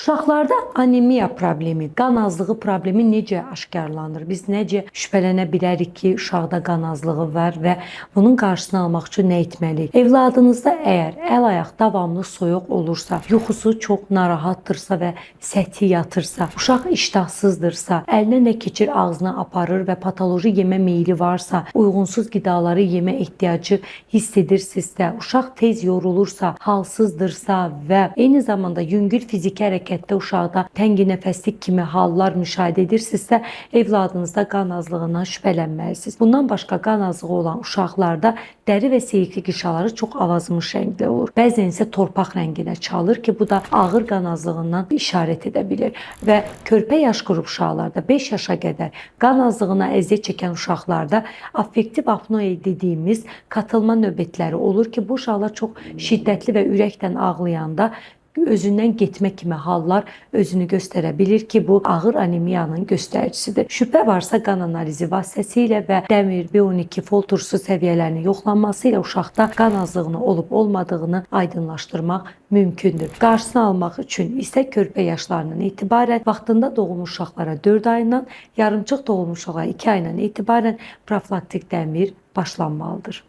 Uşaqlarda anemiya problemi, qan azlığı problemi necə aşkarlanır? Biz necə şübhələnə bilərik ki, uşaqda qan azlığı var və bunun qarşısını almaq üçün nə etməliyik? Evladınızda əgər əl-ayaq davamlı soyuq olursa, yuxusu çox narahatdırsa və səthi yatırsa, uşaq iştahsızdırsa, əlinə nə keçir ağzına aparır və patoloji yemə meyli varsa, uyğunsuz qidaları yemə ehtiyacı hiss edirsinizsə, uşaq tez yorulursa, halsızdırsa və eyni zamanda yüngül fiziki hərəkətdə uşaqda təngi nəfəslik kimi hallar müşahidə edirsinizsə, evladınızda qan azlığından şübhələnməlisiniz. Bundan başqa qan azlığı olan uşaqlarda dəri və seyikli qişaları çox avazımış rəngdə olur. Bəzən isə torpaq rənginə çalır ki, bu da ağır qan azlığından işarət edə bilir. Və körpə yaş qrup uşaqlarda 5 yaşa qədər qan azlığına əziyyət çəkən uşaqlarda affektiv apnoe dediyimiz katılma növbətləri olur ki, bu uşaqlar çox şiddətli və ürəkdən ağlayanda özündən getmə kimi hallar özünü göstərə bilir ki, bu ağır anemiyanın göstəricisidir. Şübhə varsa qan analizi vasitəsilə və dəmir, B12, fol turşusu səviyyələrinin yoxlanması ilə uşaqda qan azlığını olub olmadığını aydınlaşdırmaq mümkündür. Qarşısını almaq üçün isə körpə yaşlarından etibarən vaxtında doğulmuş uşaqlara 4 ayından, yarımçıq doğulmuş uşaqlara 2 ayından etibarən profilaktik dəmir başlanmalıdır.